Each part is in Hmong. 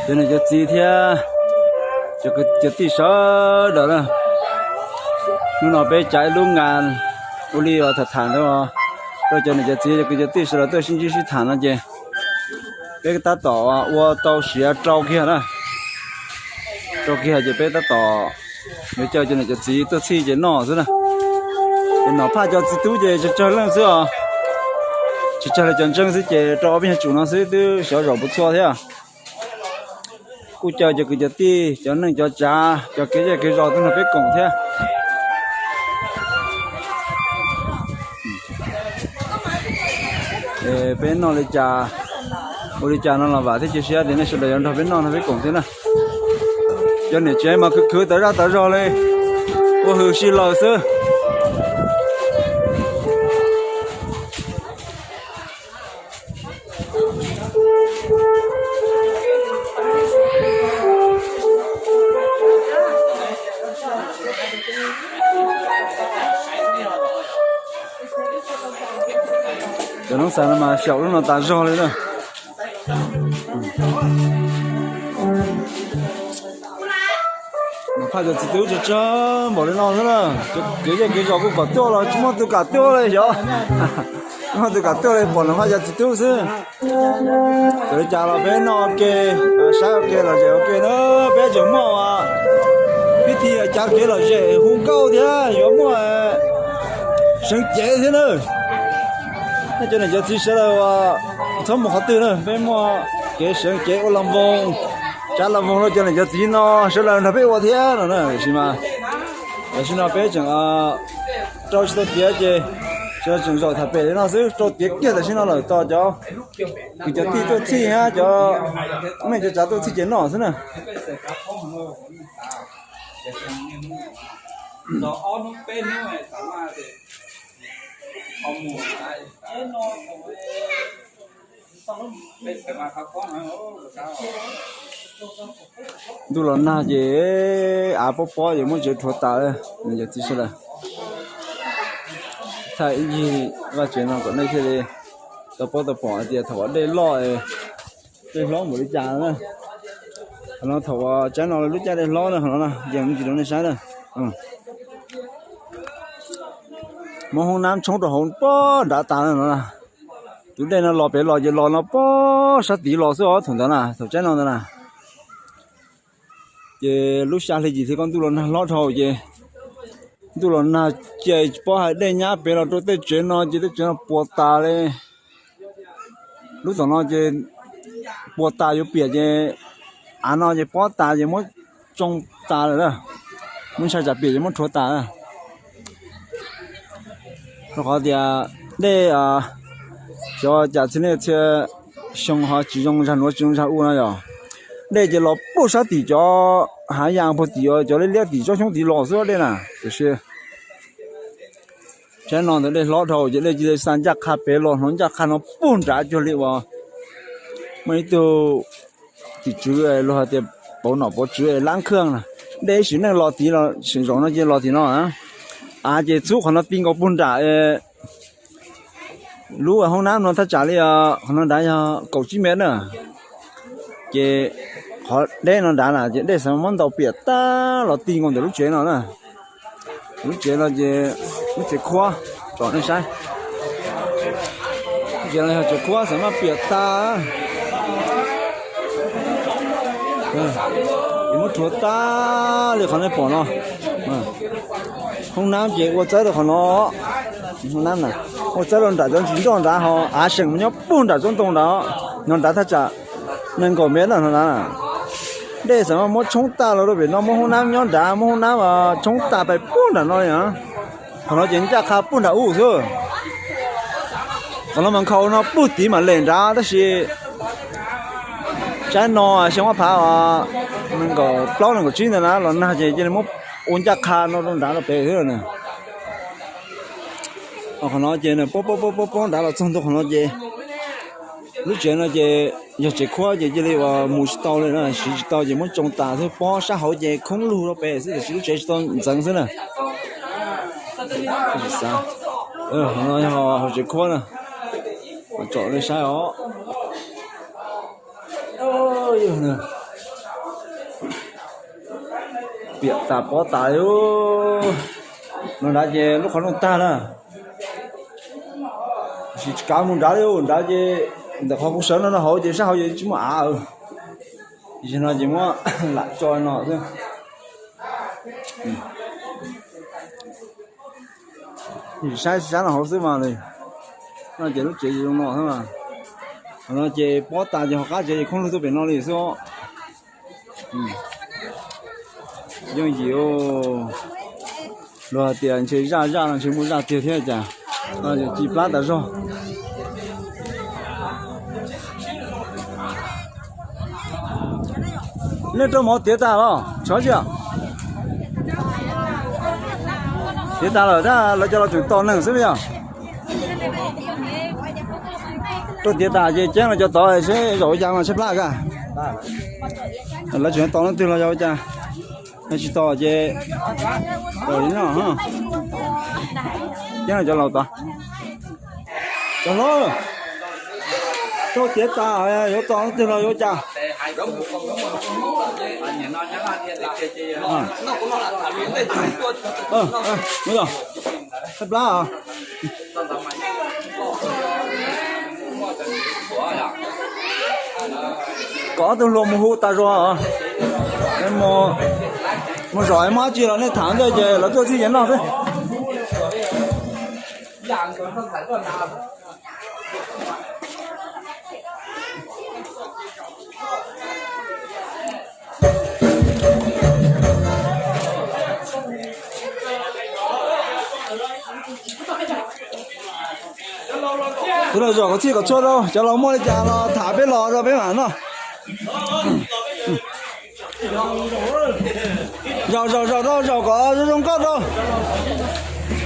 Cov niam cov txiv thiab cov kwv cov tij sawv daws na, hnub no peb tsav ib lub nas ua li tham tham ntawd rau cov niam cov txiv cov kwv cov tij sawv daws tuaj sib ntsib sib tham no ces peb tab tom ua tau siav rau kiag na, rau kiag ces peb tab tom yuav coj cov niam cov txiv tuaj txhij ces noj xwb na. Ces nom phaj cov txiv tub ces tsawg tsawg leej xwb os, tsawg tsawg li cov ntseeg xwb ces rau ob peb nyuag tsum no xwb twb xyov zaum puas txhua thiab. Kuj caw cov kwv cov tij cov neej cov tsav cov kev zej kev zos tuaj nrog peb koom thiab. Peb noj li cas ua li cas no los vam thiab cia siab tias nej sawv daws yuav nrog peb noj nrog peb koom thiab na. Cov niam tsev mas khwv khwv tawv zaj tawv zog li, ua hws sij laws xwb. Cov noob xav no mas xyaum lub no tas zog li na. Nom phaj cov txiv tub tsawg tsawg npaum li no xwb na. Kev zej kev zos kuj kom tuaj los tsis muaj tus kam tuaj li xyov. Tsis muaj tus kam tuaj li pom nom phaj cov txiv tub xwb. Txawm li cas los peb noj ua ke, saib ua ke lom zem ua ke na, peb tseem muaj pib thi cav kev lom zem hu nkauj thiab yuav muaj seev cev thiab na. Nej cov niam cov txiv sawv daws txhob mus qhov twg na, peb muaj kev seev cev ua las voos, tsav las voos rau cov niam cov txiv no sawv daws nrog peb ua thiab no na. Tiam sis mas tam sim no peb tseem rau tsis tau tiav ces sawv daws tseem zaum tham pem li no xwb, rau tiav kiag tam sim no lawm tos cov kwv cov tij tuaj txhij thiab cov neej cov tsav tuaj txhij ces noj xwb na. Ntuj los nag ces av pob pob ces muab tsev rhuav tas lawm. Cov txiv sawv daws, thaij ib ncig vaj tsev no kom nej thiaj li tau paub tau pom hais tias thaum uas dej loj, dej hlob npaum li cas na. Qhov no thaum uas tsaib no lub caij dej hlob na, qhov no yees ntsis rau nej saib na. Muab hoob nab tshoob rau hauv pob nrad tas na no. Tus dej no los pem los ces los no pob sab tid los xwb os, thaum ntawd na, thaum tsaib no ntawd na. Ces lub xya hli yim hli ko ntuj los nag hlob dhau ces ntuj los nag ces tsis paub hais dej nyab pem los rau tej tsev no ces tej tsev no puas tas li. Lub tom no ces puas tas yuav piam ces av no ces pob tas ces muab tsoo tas lawm, muab ntshai tsam piam ces muab rhuav tas. Rau qhov tias dej, xyov cas txhia niaj txhia xyoo ho tsis zoo zag nuav tsis zoo zag u no yog dej ces los puag sab tim cov hav yas puag tim cov liab liab tim tsob xyoob tid los xwb dej na. Tiam sis tsaib no ntawd dej hlob dhau ces dej cia li xa ncaj qha pem los hnov ncaj qha no puag nrad cuag li uas muaj ib tug tim tswv luag hais tias pauv nom pauv tswv lab kheej na. Dej ib sim neej los tid los seem zaum no cia li los tim no. Av ces txhub qhov no ti nkaus puag nram lub hoob nab no thaj tsam li qhov no nrad yog kaum tsib mev na. Ces qhov deb no nrad na ces dej xav muab ntaus piam tag los ti nkaus ntawm lub tsev no na. Lub tsev no ces lub tsev khuab, tsom nej saib. Lub tsev no yog tsev khuab xav muab piam tag. Muab rhuav tag li qhov nej pom no. Hoob nab ces ua txawb rau qhov no, hoob nab na, ua txawb rau nram cov ntsis nroj nrad ho av seem nyob puag nram tsob ntoo nrad, nyob nrad thaj tsam nees nkaum mev na no na. Dej xav muab tshoob tag los rau pem no, muab hoob nab nyob nrad, muab hoob nab tshoob tag pais puag nram no li na. Qhov no ces ncaj qha puag nram ub xwb. Qhov no mas nkhaus no puag tid mam lem nrad tab sis tsaib no xyoo ob phav nees nkaum plaub nees nkaum tsib ntawd na los nag ces cia li muab ua ncaj qha no rau nrad rau pem xwb na. Qhov no ces pob pob pob pob nrad los txog ntua qhov no ces lub tsev no ces yog tsev khuab ces cia li uas mus tsis tau li na, siv tsis tau ces muab tsoo tas xwb, pob sab hauv ces khoob lug rau pem xwb tiam sis lub tsev tsis tau ntxeev xwb na. Qhov no yog hauv tsev khuab na, tsom nej saib os. Piam tas pob tas li. No nrad ces lub qhov rooj tag na. Tab sis tsis kav mus nrad li, nrad ces ntawm qhov kuv sawv no no hauv ces sab hauv ces tsis muaj av. Tam sim no ces muab lam tso no xwb. Saib sab no hauv xwb mas li. No ces lub tsev zoo no xwb mas. Qhov no ces pob tas ces hauv qab tsev ces khoob lug tuaj pem no li xwb. Yooj yim, luag hais tias ntshe zaj zaj no ntshe muaj zaj tiag thiab cas. Ci plab tas zog. Nej rau mov tiav tas los tshov tsi? Tiav tas lawm tab lawv cov los tseem tos neeg xwb yog. Rau tiav tas ces ceeb los cov tod seb zaum ua cas mas seb plab ka. Lawv tseem tos leej twg los yog ua cas. Tsis tos ces li no. Ceeb los cov laus tod. Cov hlob, rau tiav tas yuav tos leej twg los yuav ua cas. Seb plab os. Kom ob tug hluas mus hu tas zog. Mus zaum muaj dab tsi los nej tham ntej ces lawv tuaj txij ces noj xwb. Tus los zaum kom txhij kom txhua rau cov laus, muaj li cas los tham peb los rau peb mam noj. Zaum zaum zaum rau, zaum kom zoo zoo nkauj rau.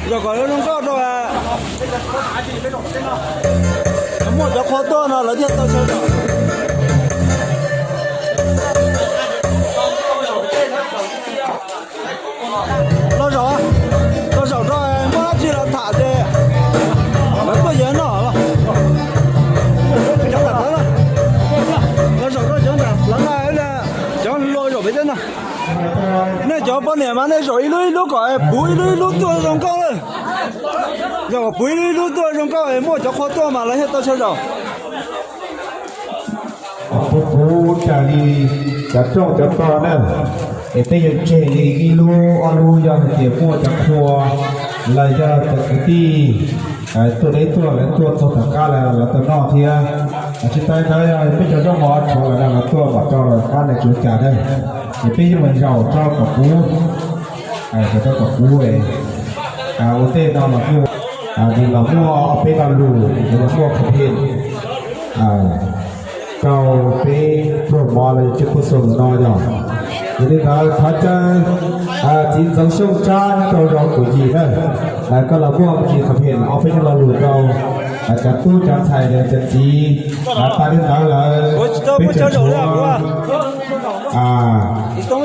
Zaum kom zoo zoo nkauj rau. Muaj cov qhua tuaj no lawv thiaj tau sawv zaum. Los zaum, los zaum rau, muaj dab tsi los tham ces lawv tuaj yev noj. Los zaum rau cov nram lawv na, cov hluas zaum pem teb no. Nej cov poj niam mas nej zaum ib lub ib lub kom puv ib lub ib lub tuaj zoo nkauj lawm. Zaum kom puv ib lub ib lub tuaj zoo nkauj, muaj cov qhua tuaj mas lawv thiaj tau sawv zaum. Puv puv tas li cov rooj cov tog na, es peb yuav tseg li ib lub ob lub yog hais tias muaj cov qhua los yog cov kwv tij tuaj deb tuaj, lawv tuaj txog tom qab lawm los tau noj thiab. Tsis tas li ntawd yog peb cov zaub mov tshuav lawm no los tuaj mam rau lawv qab na, tsis ua cas na. Ces peb yuav mus zaum rau kom puv, zaum rau kom puv. Ua ntej no los muaj, nws los muaj ob peb lo lus, nws los muaj kha phe rau peb pluag mov los yog coj puj xoo no yog. Yog li ntawd thov caw txiv ntxoov Xyooj Tsab nyob rau zos Kuam Yim na, koj los muaj kis kha phe ob peb lo lus rau cov tub cov ntxhais cov txiv. Tas li ntawd lawm peb tseem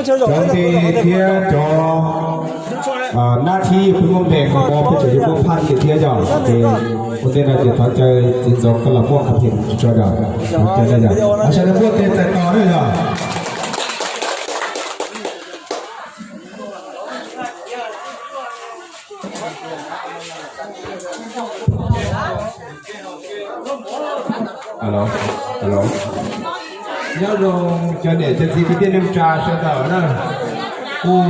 tshuav cov ntej thiab cov nab thib peb muab ntes qhov ko peb tseem yuav muab phaj ntxias thiab yog. Ces ua ntej no ces thov caw txiv ntxoov koj los muaj qhov phem tsis tso yog. Sawv daws muaj tes txais tos na yog. Nyob zoo cov niam cov txiv kwv tij neej tsa sawv daws na. Kuv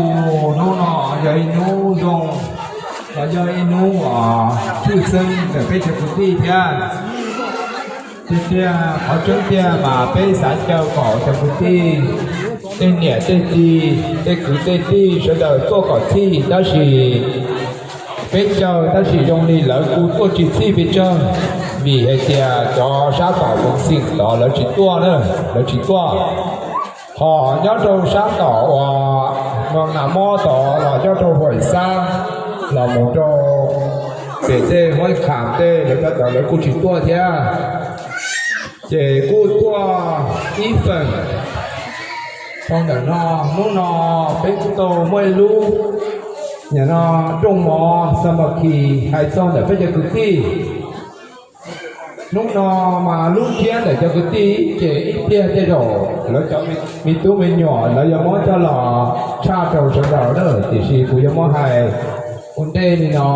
hnub no yog ib hnub zoo, los yog ib hnub uas tshwj xeeb ntawm peb cov kwv tij thiab. Tiag tiag qhov tseeb tiag mas peb xav caw kom cov kwv tij, tej niam tej txiv, tej kwv tej tij sawv daws tuaj kom txhij tab sis peb caw tab sis zoo li lawv kuj tuaj tsis txhij pes tsawg, vim hais tias cov sab tom Moos Xeem tod lawv tsis tuaj na, lawv tsis tuaj. Ho nyob rau sab tom uas Moos Nas Mob tod los nyob rau Huam Xab los mus rau pem tej Huab Kham tej lawv cov tod lawv kuj tsis tuaj thiab. Ces kuj tuaj ib feem rau ntawm no, hnub no peb kuj tau muaj ib lub, nim no rooj mov xa ma khi hais txog ntawm peb cov kwv tij. Hnub no mas lub thiab ntawm cov kwv tij ces ib pliag tej zaum lawv cov me tub me nyuam lawv yuav muab coj los tshaj rau sawv daws lawm, tiam sis kuv yuav muab hais ua ntej li no.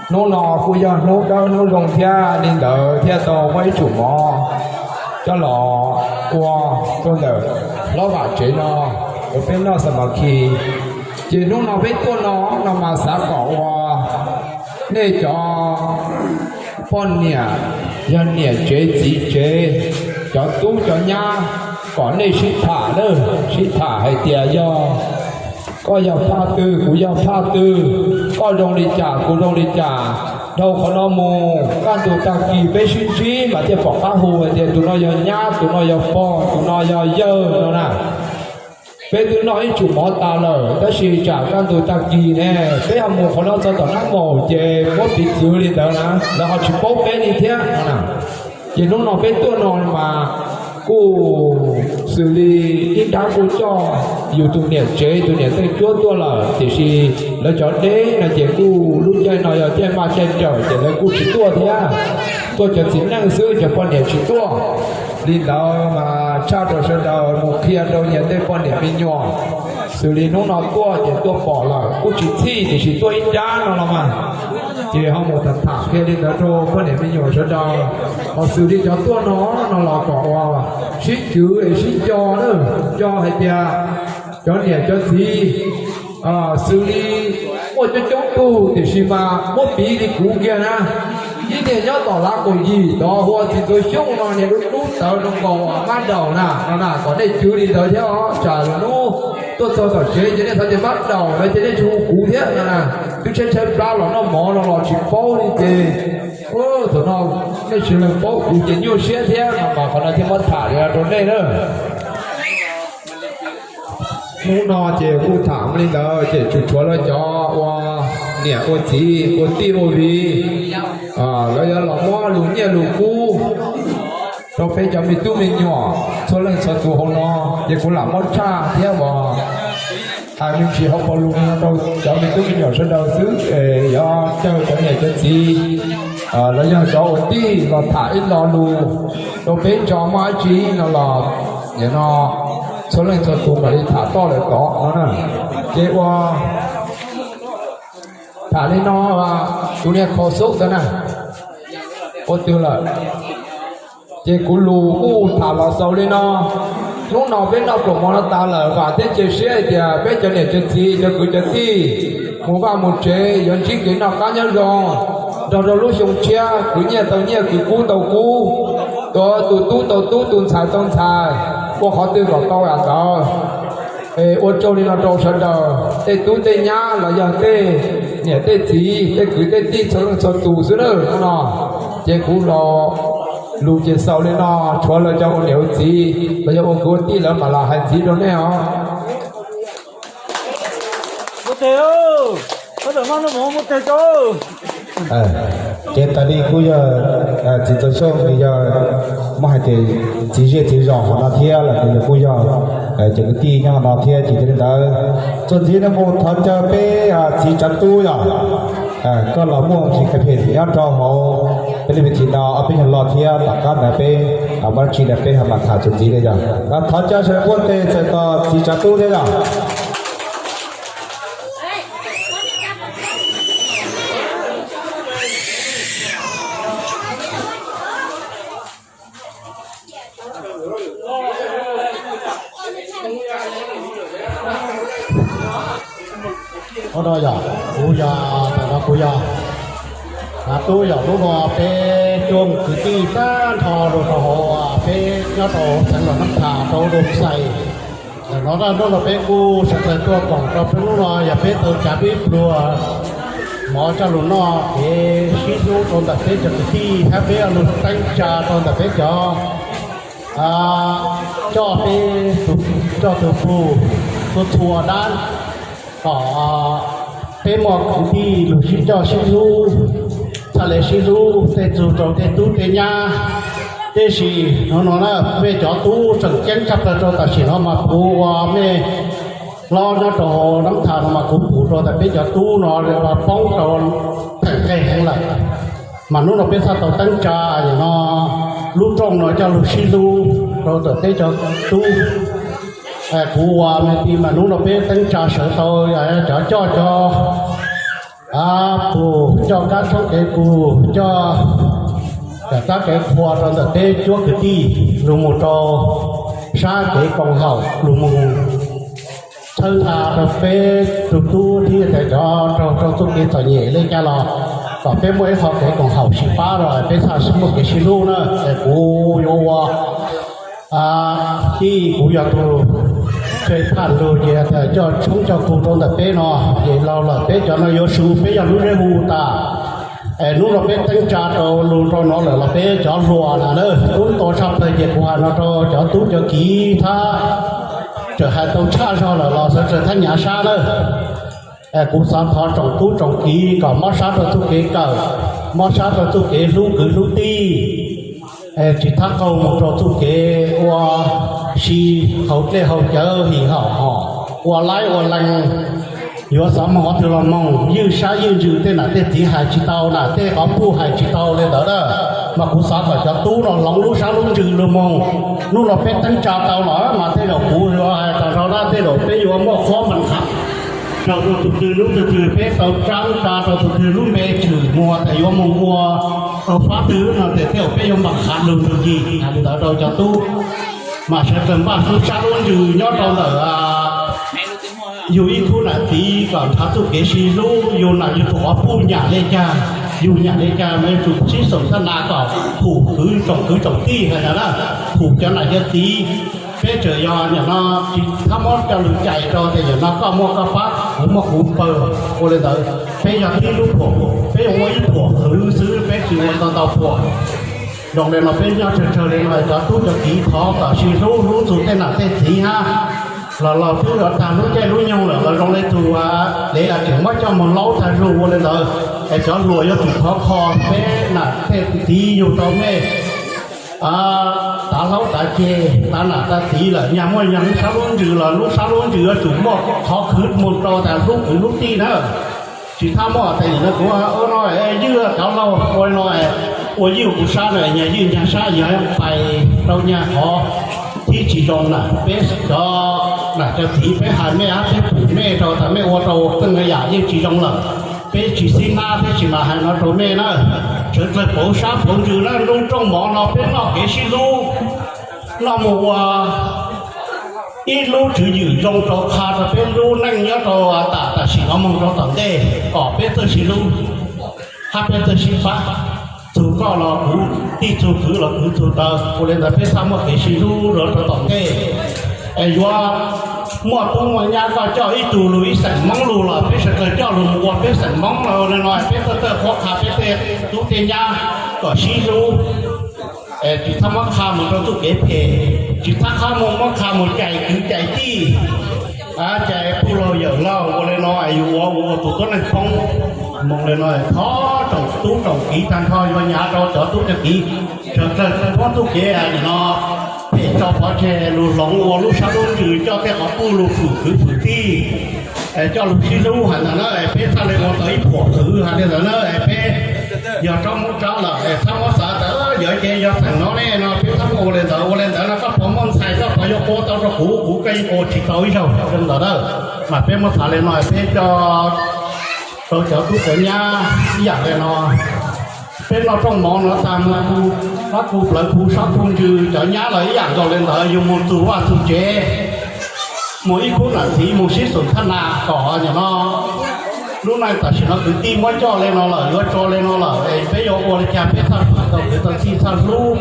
Hnub no kuj yog hnub dawb hnub zoo thiab li ntawd thiaj tau muab ib tsum mov coj los ua rau ntawm hlob Vam tsev no, uas peb noj xa ma khi. Ces hnub no peb tuaj no no mas xav kom ua nej cov poj niam, yog niam tsev txiv tsev, cov tub cov nyab, kom nej sib tham lawm, sib tham hais tias yog koj yog phaj twg, kuv yog phaj twg, koj zoo li cas, kuv zoo li cas. Dhau qhov no mus kaj ntug tag kis peb sib ntsib mas thiaj pom qab hu hais tias tus no yog nyab, tus no yog pog, tus no yog yawg no na. Peb twb noj ib tsum mov tas lawm, tab sis tsam kaj ntug tag kis ne, peb ho mus qhov no txog tom nab maum ces muab piv txwv li ntawd na, lawv ho tsis paub peb li thiab no na. Ces hnub no peb tuaj no mas kuj xws li ib nrab kuj coj yus tus niam tsev tus niam tej cuab tuaj lawm, tiam sis lawv cov deb no ces kuj lub caij no yog caij maj caij nrawm ces lawv kuj tsis tuaj thiab, tuaj cov txiv neej xwb, cov poj niam tsis tuaj. Li ntawd mas tshaj rau sawv daws mus qhia rau nyias tej poj niam me nyuam. Xws li hnub no tuaj ces tuaj pom lawm kuj tsis txhij, tiam sis tuaj ib nrab no los mas, ces ho mus tham tham qhia li ntawd rau poj niam me nyuam sawv daws. Ho xws li cov tuaj no no los kom ua sib cwv es sib nco, nco hais tias cov niam cov txiv xws li muaj coob coob tug, tiam sis mas muab piv li kuv kiag na, ib niag nyob tom lav kaum yim tod hu ua txiv Txuas Xyooj no, niag dub dub tawv no nkaus mab daum na no na, kom nej cwv li ntawd thiab os, tsam lwm hnub tuaj txog tom tsev ces nej xav tias mab daum no ces nej tsis hu kuv thiab no na. Twb tshaib tshaib plab los noj mov no los tsis paub li ces, thaum no nej tsis lees paub kuv ces nyuaj siab thiab no mas qhov no thiaj muab tham li no rau nej na. Hnub no ces kuj tham li ntawd ces tsuas tshuav lawv cov ua niam ua txiv ua tij ua viv, lawv yuav los muab lus nyiaj lus kub rau peb cov me tub me nyuam txhua leej txhua tus hauv no, ces kuv lam muab tshaj thiab uas hais me ntsis hauv paus lus no rau cov me tub me nyuam sawv daws xwb es yuav caw cov niam cov txiv los yog cov ua tij los tham ib lo lus rau peb tso, muaj dab tsi no los nim no txhua leej txhua tus mam li tham toj lawm tod no na. Ces ua tham li no, tus niag kho xub ntawd na, ua twg lawm? Ces kuv lus kuj tham los xaus li no. Hnub no peb noj pluas mov no tas lawm, vam thiab cia siab hais tias peb cov niam cov txiv cov kwv cov tij mus vaj mus tsev yuav ntsib kev noj qab nyob zoo, nrog rau lub xyoo tshiab kwv nyiaj tau nyiaj kwv kub tau kub, tus tus tub tau tub tus ntxhais tau ntxhais, ua qhov twg kom tau yam ntawd. Es ua tsaug li no rau sawv daws tej tub tej nyab los yog tej niam tej txiv tej kwv tej tij txhua leej txhua tus xwb na hnub no. Ces kuv los lus ces xaus li no, tshuav lawv cov ua niam ua txiv los yog ua kwv ua tij lawv mam los hais ntxiv rau nej os. Ces tas li kuj yog txiv Txawj Xyooj nws yog muab hais tias txiv zej txiv zos hauv no thiab los nws kuj yog cov kwv tij nyob hauv no thiab. Ces yog li ntawd txuas ntxiv no mus thov caw peb txiv Tsav Tub yog koj los muaj ntsis kha phem nyob rau hauv peb li me txiv no ob peb nyuag lo thiab tom qab ntawd peb muaj dab tsi ntawd peb ho mam tham txuas ntxiv li yog. Thov caw sawv daws npuaj tes txais tos txiv Tsav Tub thiab yog. Hnub no yog kuv yog, tam no kuv yog Tsav Tub yog hnub no peb cov kwv tij tag nrho rau rau hauv peb nyob rau xeev Los Nab Thas rau Doo Xais. Ntawm no hnub no peb kuj sawv daws tuaj koom rau peb hnub no yog peb tau tsav peb pluag mov coj los noj kev sib hlub rau ntawm peb cov kwv tij thiab peb lus teeb tsa rau ntawm peb cov coj peb, coj tus pug txhua txhua dab, kom peb muaj kwv tij lus sib coj sib hlub, txhaj le sib hlub tej txug rau tej tub tej nyab. Tiam sis hnub no na mej cov tub tseem ceeb tshaj plaws rau tam sim no mas kuv ua mej hlob nyob rau Nab Thas no mas kuv pum rau ntawm peb cov tub no poob rau theem qes heev lawm. Mas hnub no peb txhaj tau teeb tsa no, lub rooj no coj lug sib hlub rau ntawm peb cov tub. Kuv ua me ti mas hnub no peb teeb tsa sawv tau cov coj cov pug, coj kab tshoob kev pug, coj cov kab kev qhua rau ntawm peb cuab kwv tij lug mus rau sab kev koom haum lug mus txhawb nqa rau peb tug tub thiab cov raug rau txuj kev txom nyem le cas los kom peb muaj ib qho kev koom haum sib pab los peb txhaj muaj kev sib hlub na. Es kuv yuav ua tij, kuv yog tug tshee phaj lug ces coj tshoob coj pug rau ntawm peb no, ces laug lawm peb cov no yuav su peb yog lub zeb hu tas. Es hnub no peb teeb tsa rau lug rau no lawm los peb cov hluas na, tub tau tshaj plawg ces kuv hais no rau cov tub cov kiv thab, txawm hais tau tshaj zog lawm los sawv daws thab nyav sab na. Kuv xav thov tsoom tub tsoom kiv kom mob sab rau txuj kev kawm, mob sab rau txuj kev hlub kwv hlub tij, tsis thab qaug mus rau txuj kev ua si hauv dlej hauv cawv him haum hom, ua laib ua lees, yuav xav moog qhov twg los moog, ywj sab ywj ntsws, tej nam tej txiv hais tsis tau, nam tej qhov puj hais tsis tau le ntawd na. Mas kuv xav kom cov tub no hloov lub sab lub ntsws lug moog. Hnub no peb teeb tsa tau los mas tej zaum kuv yuav hais tas zog na, tej zaum peb yuav muaj qhuab npas qhav rau tug twg lub twg twg, peb tau tsa tsa rau tug twg lub npe tshwm muag tas yuav moog ua rau fab twg no ces tej zaum peb yuav npas qhav lug tug yig hais li ntawd rau cov tub. Mas sawv daws npaj lub sab lub ntsws nyob rau ntawm yug ib khub nam txiv kom nrhav txuj kev sib hlub, yug nam yug tug qhov puj nyam le caag, yug nyam le caag mas yuav tsum sib xoom thab nas kom phum kwv tsoom kwv tsoom tij hais na, phum cov nam cov txiv. Peb tseem yog nyam no tsis thab muab coj lug cais rau tias nyam no koj muaj koj pab, kuv muaj kuv pawg ua le ntawd. Peb yog tib lub phuam, peb yuav ua ib phuam qhwv xwb, peb tsis ua ntau ntau phuam. Zoo le no peb nyob tsawg tsawg le no cov tub cov kiv thov kom sib hlub hlub txug tej nam tej txiv hab. Los laug twb yuav tag lub caij lub nyoog lawm los zoo le tug dev tseem muab coj moog laub tag zug ua le ntawd. Es cov hluas yuav tsum khov kho peb nam tej txiv yug tau mej tav laub tav ceg, tav nam tav txiv lawm, nyag muaj nyag lub sab lub ntsws los lub sab lub ntsws yuav tsum muaj qhov khwv moog rau tas hlub kwv hlub tij na. Tsis thab muaj tas nyam no kuv ua no ywj cov laug ua no, ua ywj kuv sab no, nyag ywj nyag sab yog pais rau nyag qhov thib tsis zoo na. Peb cov nam cov txiv peb hais mej hab peb pum mej rau tas mej ua rau tej yam yeej tsis zoo lawm. Peb tsis xib nab thiab tsis mam hais no rau mej na. Sawv dlawg pauv sab pauv ntsws na, lub rooj mov no peb noj kev sib hlub, noj mus ua ib lub tswv yim zoo rau qha rau peb lub neej nyob rau tam tam sim no moog rau tom ntej, kom peb txawj sib hlub hab peb txawj sib pab. Txug koj los kuv tij, txug kwv los kwv txug taw, ua le ntawd peb txhaj muaj kev sib hlub rau rau tom ntej. Es yuav muaj tub muaj nyab koj coj ib tug lug ib xeem Moob lug los peb sawv dlawg coj lug mus ua peb xeem Moob le no, peb txawj txawj qhuab qha peb tej tub tej nyab kom sib hlub. Tsis txhob muab qha mus rau txuj kev phem, tsis txhob qha mus muab qha mus cais kwv cais tij, cais puj laug yawm laug ua le no, yus ua ua ua tus tuab neeg poob. Moog le no thov tsoom tub tsoom kiv tag nrho yuav nyav rau cov tub cov kiv, sawv dlawg txhob muab txuj kev no phem tso pov tseg, lug hloov ua lub sab lub ntsws coj tej qhov puj lug fwm kwv fwm tij, coj lug sib hlub hais ntawd na, peb txhaj le ua tau ib phuam qhwv hais li ntawd na. Peb yog tsob Moob tsob lawm txhob muab xav tas yog ces yog xeem no ne no, peb txhob muab ua le ntawd. Ua le ntawd no koj puas muaj ntxhais, koj puas yuav qua tau rau kuv, kuv koj yeej qua tsis tau ib zaug li ntawd na. Mas peb muab xav le no, peb coj rau cov tub cov nyab ib yam le no. Peb noj rooj mov no tag mus, pab khu plawv khu sab khu ntsws, cov nyab los ib yam nkaus le ntawd, yus mus txug vaj txug tsev, mus ib khub nam txiv mus sib xoom thab nas kom nyam no lub neej tam sim no kwv tij muab coj le no lawm, yuav tso le no lawm, es peb yuav ua li cas peb txhaj tau kwv tau tij, txhaj hlub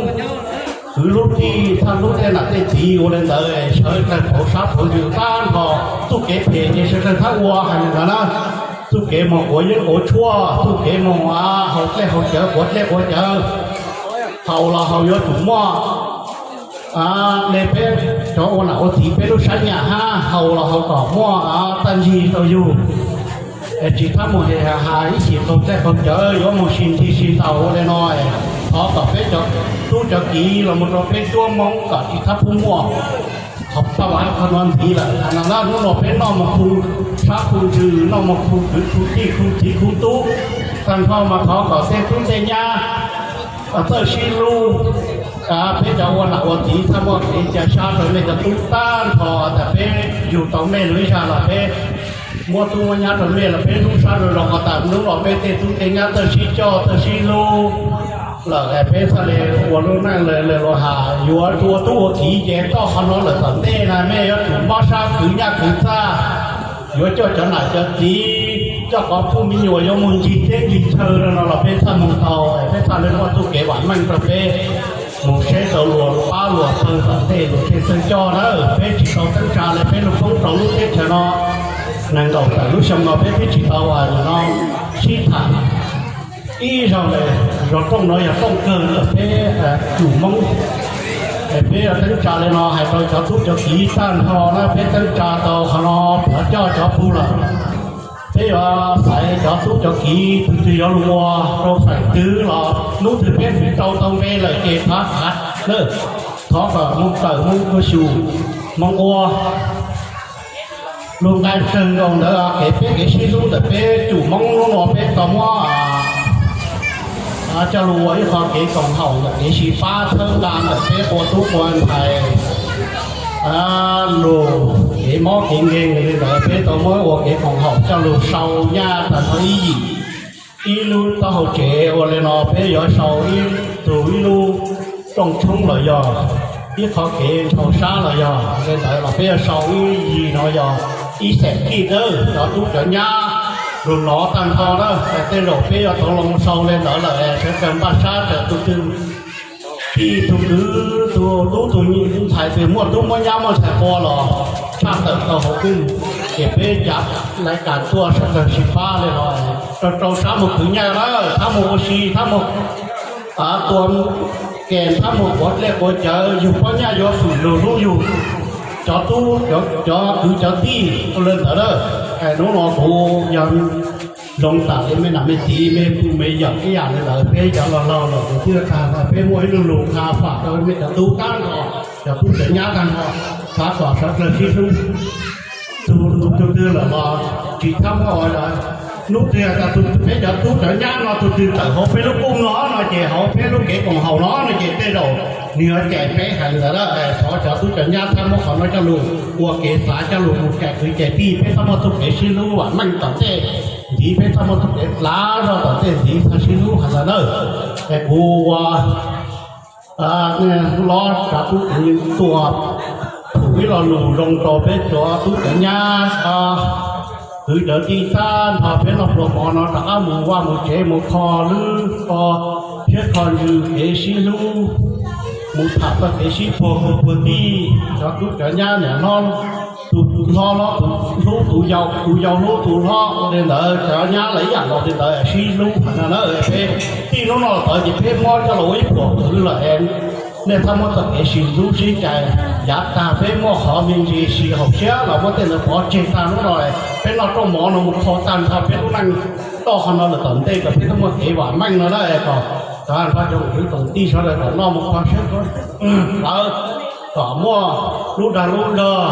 kwv hlub tij, txhaj hlub tej nam tej txiv. Ua le ntawd sawv dlawg pauv sab pauv ntsws tag nrho, txuj kev phem ces sawv dlawg txhob ua hais li ntawd na. Txuj kev moog quav yeeb quav tshuaj, txuj kev moog haus dlej haus cawv, quav dlej quav cawv, haus los haus yuav tsum muaj le peb cov ua nam ua txiv peb lub sab nyam hab, haus los haus kom muaj txaj ntsig rau yug. Es tsis txhob mus has ib chim qaug dlej qaug cawv, yuav mus sib ntsig sib ntaus ua le no. Thov kom peb cov tub cov kiv los mus rau peb cuab Moob kom tsis txhob pub muaj qhov paj vav qhov no ntxiv lawm. Has no na, hnub no peb noj mus khu sab khu ntsws, noj mus khu kwv khu tij khu txiv khu tub, Tag nrho mas thov kom tej tub tej nyab txawj sib hlub. Peb cov ua nam ua txiv txhob muaj kev cia siab rau nej cov tub tag nrho, tas peb yug tau mej lub ib zag los peb muab tub muab nyab rau mej los peb hlub sab zoo zoo, tas hnub no peb tej tub tej nyab txawj sib coj txawj sib hlub lawm, peb txhaj le ua lub neej le luag has yuav ua tub ua kiv ces toj qhov no lawm tom ntej na mej yuav tsum mob sab khwv nyaj khwv txag, yuav coj cov nam cov txiv, coj qhov phooj me nyuam yuav mus ncig teb ncig chaw no los peb txhaj mus tau, peb txhaj le muaj txuj kev vam meej rau peb mus seb tau luag pab luag pawg tom ntej luag tej txawj coj na. Peb tsis tau teeb tsa le peb lug poob rau lub teb chaws no, nees nkaum tawm lub xyoo no peb twb tsis tau no sib tham ib zaug le. Zos rooj no yog rooj kawg ntawm peb cov Moob, es peb yuav teeb tsa le no hais rau cov tub cov kiv tag nrho na, peb teeb tsa tau qhov no plhuav coj cov pug lawm. Peb yuav xaiv cov tub cov kiv tus twg yuav lug ua rau feem twg los hnub twg peb twb rau tau npe lawm ces thov, thov kom mus tawm mus ua xyum mus ua lug nqai tsawg nkaus ntawd kev peb kev sib hlub ntawm peb cov Moob lub no peb tau muab coj lug ua ib qho kev koom haum ntawm kev sib pab txhawb nqa ntawm peb ua tub ua ntxhais lug kev mob kev nkeeg li ntawd peb tau muab ua kev koom haum coj lug sau nyaj tag nrho ib yim ib lub taub hau tsev ua le no peb yuav sau ib tug ib lub rooj tshoob los yog ib qho kev nrhau sab los yog le ntawd los peb yuav sau ib yim no yog ib xeem kij dawb cov tub cov nyab lug nov tag nrho na. Tej zaum peb yuav tau loo sau le ntawd lawm sawv daws npaj sab tawm tus twg tij tus kwv tus tub tus ntxhais twg muaj tub muaj nyab muaj ntxhais qhua los tshaj tawm tau hauv peb, ces peb cav lais kas tuaj sawv daws sib pab le no rau rau sab mus khwv nyaj na, thab mus ua si, thab mus tua kem, thab mus quav dlej quav cawv, yug pob nyaj yuav fwm lug hlub yug cov tub cov kwv cov tij ua le ntawd na. Hnub no kuv yog zoo tam li mej nam mej txiv mej phooj mej ywg ib yam li ntawd, peb cov laug laug lawm kuv twb tag no peb muaj ib lub lug qha fam rau mej cov tub tag nrho, cov tub cov nyab tag nrho, xav kom sawv daws sib hlub. Tus twg lawm los tsis txhob muab ua, hnub twg tas tus peb cov tub cov nyab no tus twg tawm hauv peb lub kooj no no ces hauv peb lub kev koom haum no no ces tej zaum nws yuav cais peb hais li ntawd. Thov cov tub cov nyab txhob muab qhov no coj lug ua kev xav coj lug mus cais kwv cais tij, peb txhob muaj txuj kev sib hlub vam meej tom ntej ntxiv, peb txhob muaj txuj kev dlav zog tom ntej ntxiv, txhob sib hlub hais ntawd na. Es kuv ua los tsav tub kuv tua thum ib lo lus zoo rau peb cov tub cov nyab, kwv cov tij tag nrho peb noj pluas mov no rov qab mus vaj mus tsev mus kho lub kho siab kho ntsws kev sib hlub, mus tham txog kev sib puag puag tij, cov tub cov nyab niam hlob, tus hlob hlob tus hlub tus yau, tus yau hlub tus hlob li ntawd, cov nyab los ib yam nkaus li ntawd sib hlub hais no na. Peb tij hnub no tawd ces peb muab coj los ua ib pluag kwv lawm, nej txhob muab txoj kev sib hlub sib cais yav tag, peb muaj qhov me ntsis sib haum siab los muab tej ntawd pov tseg tag hnub no, peb noj rooj mov no mus kho tag nrho peb lub neej toj qhov no lawm tom ntej kom peb tau muaj kev vam meej no na, kom tag nrho cov kwv tsoom tij sawv daws kom noj mus kho siab lawv kom muaj lub dag lub zog,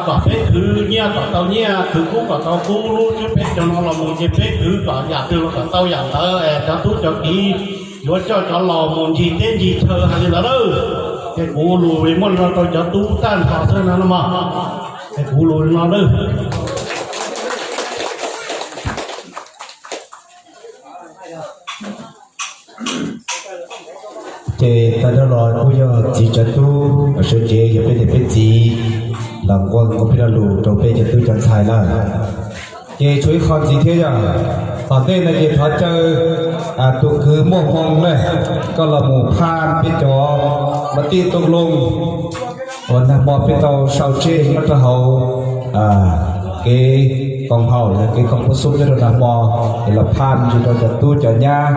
kom peb khwv nyiaj kom tau nyiaj, khwv kub kom tau kub, lub siab peb cov no los mus ces peb khwv kom yam twg los kom tau yam ntawd, cov tub cov kiv yuav coj cov laus mus ncig teb ncig chaw hais li ntawd lawm. Ces kuv lus muaj li no rau cov tub tag nrho xwb no mog. Es kuv lus li no lawm. Ces tag nrho los kuj yog txiv cov tub sawv cev yog peb niam peb txiv los nquag nquag peb lo lus rau peb cov tub cov ntxhais lawm. Ces tshuav ib qho ntxiv thiab yog tom ntej no ces thov caw tus kwv Muaj Hmoo na, koj los mus phaj peb cov ma tij tooj looj uas nag hmo peb tau sau tseg nyob rau hauv kev koom haum los kev koom phooj xub nyob rau nag hmo, es los phaj me ntsis rau cov tub cov nyab,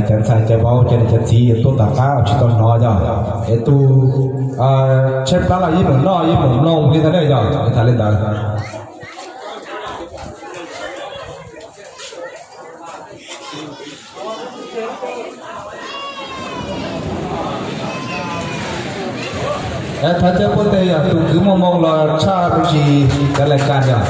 cov ntxhais cov vauv cov niam cov txiv yuav tuaj tom qab tsis tau hnov yog es tus tshaib plab los yeej meem noj yeej meem mloog li ntawd ne yog es tham li ntawd. Thov caw puab tes yog tus kwv Muaj Hmoo los tshaj me ntsis cov lais kas yog.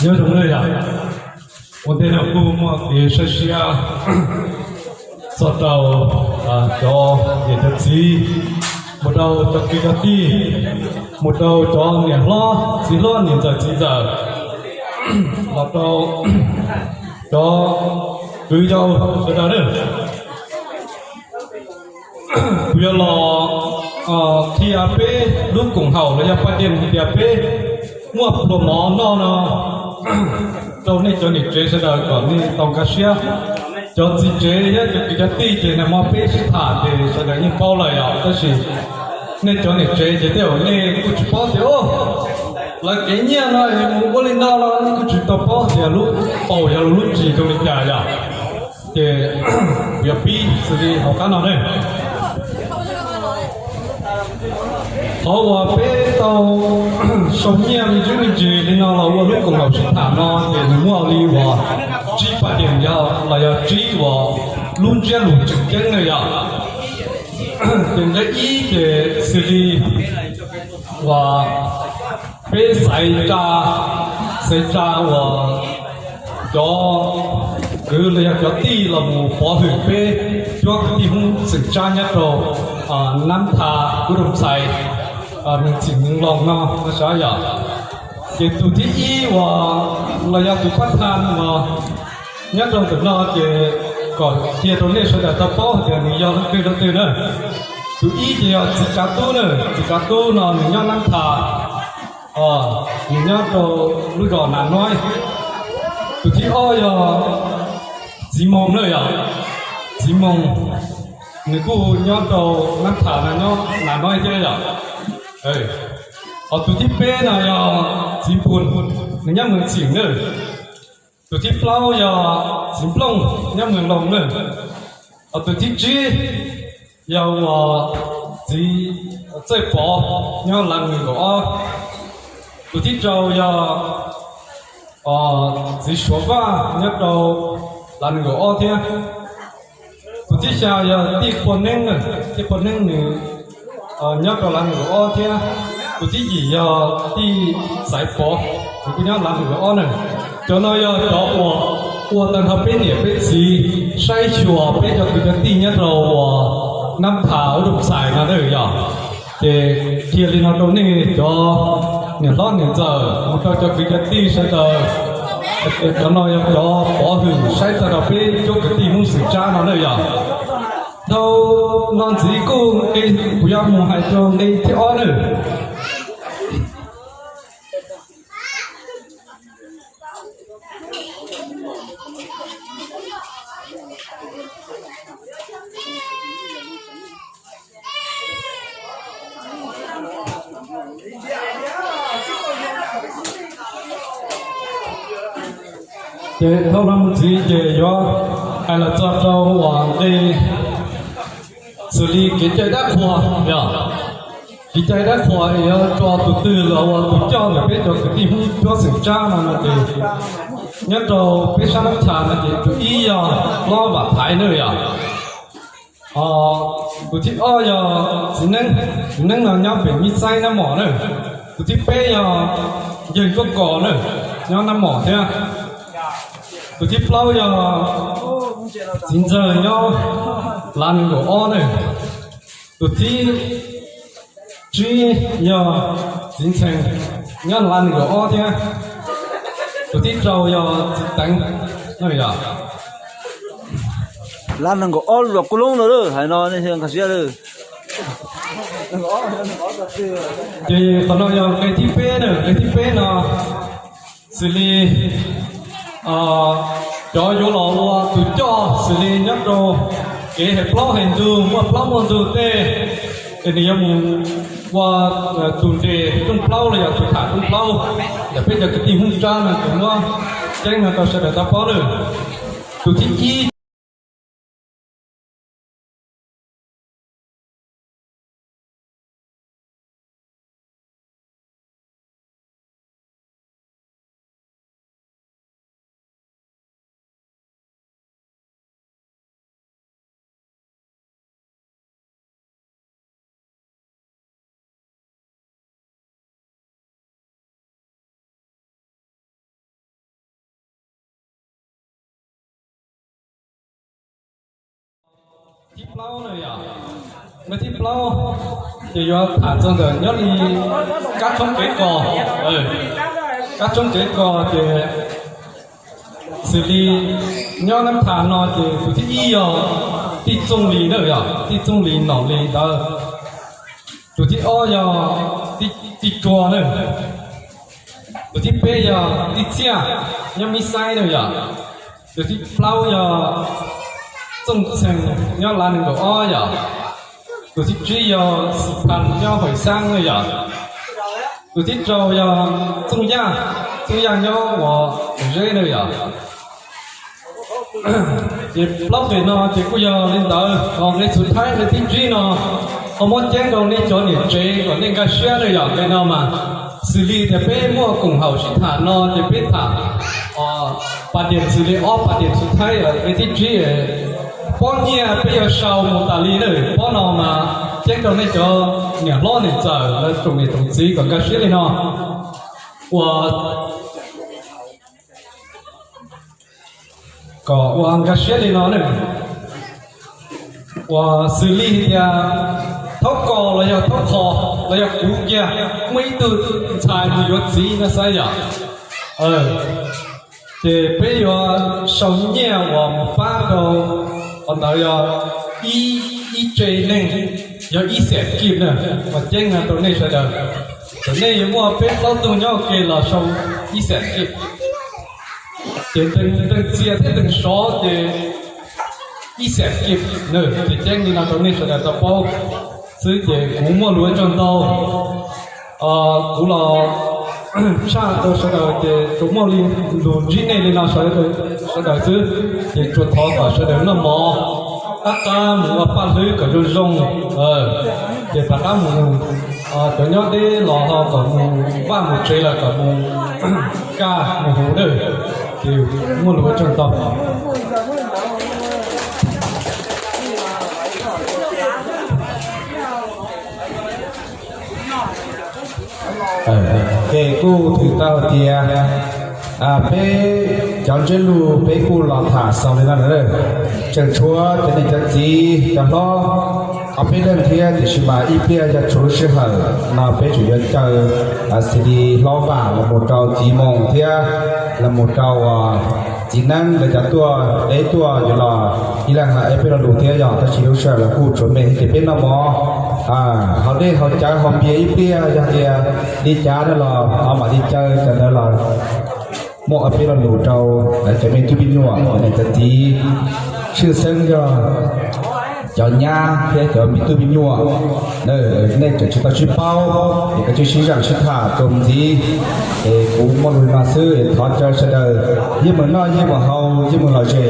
Nyob zoo na yom, ua ntej no kuj muaj kev saib siab txog rau cov niam cov txiv, mus rau cov kwv cov tij, mus rau cov niam hlob txiv hlob niam ntxawm txiv ntxawm, los rau cov kwv yau sawv daws na. Kuv yuav los qhia peb lub koom haum los yog paj tiaj hais tias peb muaj pluas mov noj no rau nej cov niam tsev sawv daws kom nej tau nkag siab. Cov txiv tsev thiab cov kwv cov tij ces nag hmo peb sib tham ces sawv daws yeej paub lawm yom, tab sis nej cov niam tsev ces tej zaum nej kuj tsis paub tias lawv kev nyiaj no es mus ua li no los nej kuj tsis tau paub tias lub paus yog lub tsis zoo li cas yom. Ces kuv yuav pib xws li hauv qab no ne. Qhov uas peb tau sau nyiaj me ntsis me ntsis li no los ua lub koom haum sib tham no ces nws muaj li uas tsib paj tiam yog los yog tsib uas lub ntsiab lus tseem ceeb na yom. Ces nqe ib ces xws li uas peb xaiv tsa, xaiv tsa uas cov kwv los yog cov tij los mus pov hwm peb cuab kwv tij Hmoob xeem Tsab nyob rau Nab Tha, Ub Doog Xais, Neeg Txhim Neeg Loos no no sav yom. Ces tus thib ib uas los yog tus pab thaj uas nyob rau ntawm no ces kom qhia rau nej sawv daws tau paub hais tias nws yog leej twg leej twg na. Tus ib ces yog txiv Kav Tub na, txiv Kav Tub no nws nyob Nab Tha, nws nyob rau lub zos Nas Noib. Tus thib ob yog txiv Moos na yom, txiv Moos, nws kuj nyob rau Nab Tha no nyob Nas Noib thiab yom. Ho tus thib peb no yog txiv Npun, nws nyob Moos Txhim na. Tus thib plaub yog txiv Nplooj nyob Moos Loos na. Ho tus thib tsib yog uas txiv Txawj Pov nyob Lav Nees Nkaum Ob. Tus thib rau yog txiv Suav Vaj nyob rau Lav Nees Nkaum Ob thiab. Tus thib xya yog tij Pua Neeb na, tij Pua Neeb nws nyob rau Lav Nees Nkaum Ob thiab. Tus thib yim yog tij Xaiv Pov, nws kuj nyob Lav Nees Nkaum Ob na. Cov no yog cov uas ua tag nrho peb niam peb txiv saib xyuas peb cov kwv cov tij nyob rau uas Nab Tha, Ub Doog Xais no na yom. Ces qhia li no rau nej cov niam hlob niam ntxawm mus rau cov kwv cov tij sawv daws, cov no yog cov pov hwm saib tag nrho peb cuab kwv tij Hmoob xeem Tsab no na yom. Dhau no ntxiv kuj nqe, kuv yuav mus hais rau nqe thib ob na. Ces dhau no mus ntxiv ces yuav hais los txog rau uas nqe xws li kev cai dab qhuas yom. Kev cai dab qhuas yuav tso tus twg los ua tus coj ntawm peb cov kwv tij Hmoob cuab xeem Tsab no no ces nyob rau peb sab Nab Tha no ces tus ib yog hlob Vam Thaiv na yom. Tus thib ob yog txiv Neeb, txiv Neeb no nyob pem Mib Xaib Nab Mom na. Tus thib peb yog Yawg Ntsuab Kos na, nyob Nab Mom thiab. Tus thib plaub yog txiv Ntxawg nyob Lav Nees Nkaum Ob na. Tus thib tsib yog txiv Ntxhee nyob Lav Nees Nkaum Ob thiab. Tus thib rau yog txiv Teev no yom. Lav Nees Nkaum Ob los kuj loob no lawm, hais no nkag siab lawm. Ces qhov no yog nqe thib peb na, nqe thib peb no xws li cov yuav los ua tus coj xws li nyob rau kev hais plaub hais ntug, muaj plaub muaj ntug tej, ces nws yuav mus ua tus nres rooj plaub los yog tus tham rooj plaub ntawm peb cov kwv tij Hmoob Tsab no ces muab ceeb no rau sawv daws tau paub lawm. Tus thib ib Thib plaub na yom, nqe thib plaub ces yuav tham txog ntawm nyob li kab tshoob kev kos. Kab tshoob kev kos ces xws li nyob nab tham no ces tus thib ib yog Tij Txooj Lis na yom, Tij Txooj Lis Nom Lis ntawd. Tus thib ob yog Tij Tsua na. Tus thib peb yog Tij Txiaj nyob Mib Xaib na yom. Tus thib plaub yog Txooj Txhees nyob Lav nees nkaum ob yom. Tus thib tsib yog Xwm Phas nyob Hais Xaab na yom. Tus thib rau yog Txooj Yaj, Txooj Yaj nyob uas Zeb na yom. Ces plaub pem no ces kuj yog li ntawd, ho nqe txhua thaib nqe thib tsib no ho muab ceeb rau nej cov niam tsev kom nej nkag siab na yom. Nqe no mas xws li tias peb muaj koom haum sib tham no ces peb tham pas diam xws li ob pas diam txhua thaib nqe thib tsib. Pob nyiaj peb yuav sau mus tas li na, pob no mas ceeb rau nej cov niam hlob niam ntxawm lawv tsoom niam tsoom txiv kom nkag siab li no. Uas kom ua nkag siab li no na. Uas xws li tias thaub kos los yog thaub qhos los yog kuv kiag muaj ib tug ntxhais mus yuav txiv no xav yom, ces peb yuav sau nyiaj uas mus pab rau, qhov ntawd yog ib tse neeg, yog ib xees kib na, uas ceeb no rau nej sawv daws. Thaum nej yuav muaj peb plaub tug nyob ua ke los sau ib xees kib. Ces ntees txias thiab ntees sov ces ib xees kib na, ces ceeb li no rau nej sawv daws tau paub xwb ces kuv muaj lus ua tsaug ntau. Kuv los tshaj rau sawv daws ces tsuas muaj li lus ntsib nej li no sawv daws xwb, ces tsuas thov kom sawv daws noj mov, rov qab mus ua paj hlwb kom zoo zoo, ces rov qab mus, cov nyob deb los ho kom mus vaj mus tsev los kom mus kaj mus huv na, ces muaj lus ua tsaug ntau. Ces kuj twb tau hais tias peb cov ntsiab lus peb kuj los tham xaus li no lawm. Tseem tshuav cov niam cov txiv cov hlob ob peb leeg thiab, tiam sis mas ib pliag yog tshuav lub sij hawm no peb tseem yuav caw xws li hlob Vam los mus rau txiv Moos thiab los mus rau txiv Neeb lawv cov tuaj deb tuaj yuav los ib leeg hais peb lo lus thiab yog, tab sis lub sij hawm los kuj tshuav me ces peb noj mov haus dej haus cawv haus npias ib pliag, yog tias li cas no los ho mam li caw cov ntawd los muaj ob peb lo lus rau cov me tub me nyuam, cov niam cov txiv, tshwj xeeb yog cov nyab thiab cov me tub me nyuam. Nej tseem tsis tau sib paub es koj tsis sib zam sib tham txuas mus ntxiv. Es kuv muaj lus no xwb, thov caw sawv daws yeej meem noj yeej meem haus yeej meem lom zem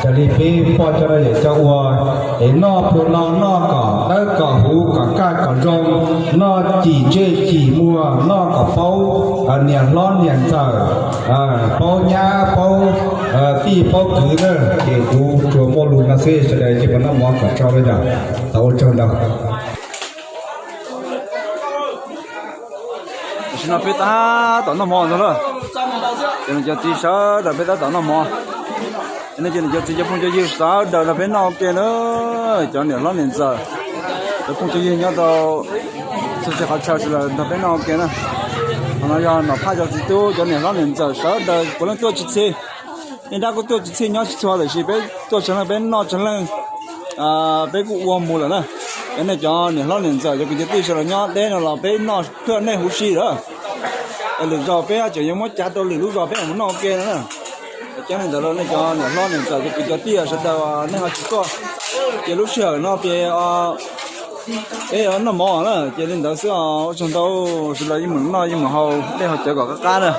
raws li peb poj cov no yawm cov ua. Es noj plhuav no noj kom dawb kom huv kom kaj kom zoo, noj cim ntsej cim muag, noj kom paub niam hlob niam ntxawm, paub nyab paub tij paub kwv na. Ces kuv tsuas muaj lus no xwb, sawv daws yeej meem noj mov kom tsau na yom. Tau ua tsaug ntau. Tam sim no peb tab tom noj mov ntag lauj. Ces niam cov txiv sawv daws peb tab tom noj mov. Nej cov niam cov txiv cov phooj cov ywg sawv daws nrog peb noj ua ke na. Cov niam hlob niam ntxawm, cov phooj cov ywg nyob rau txhua txhia qhov chaw sawv daws nrog peb noj ua ke na. Qhov no yog nom phaj cov txiv tub cov niam hlob niam ntxawm sawv daws puav leej tuaj tsis txhij. Nej dab kuj tuaj tsis txhij nyob tsis txhua tiam sis peb tuaj tshee leej peb noj tshee leej. Peb kuj ua mus lawm na. Cov nej cov niam hlob niam ntxawm cov kwv cov tij sawv daws nyob deb no los peb noj thawj nej huv si lawm. Es lwm zaus peb tseem yuav muab cav rau lwm lub zos peb mam mus noj ua ke no na. Ces li ntawd los nej cov niam hlob niam ntxawm cov kwv cov tij sawv daws nej ho tsis tuaj, ces lub sij hawm no peb noj mov na, ces li ntawd xwb os. Ua tsaug ntau, sawv daws yeej meem noj yeej meem haus dej haus cawv kom qab qab na.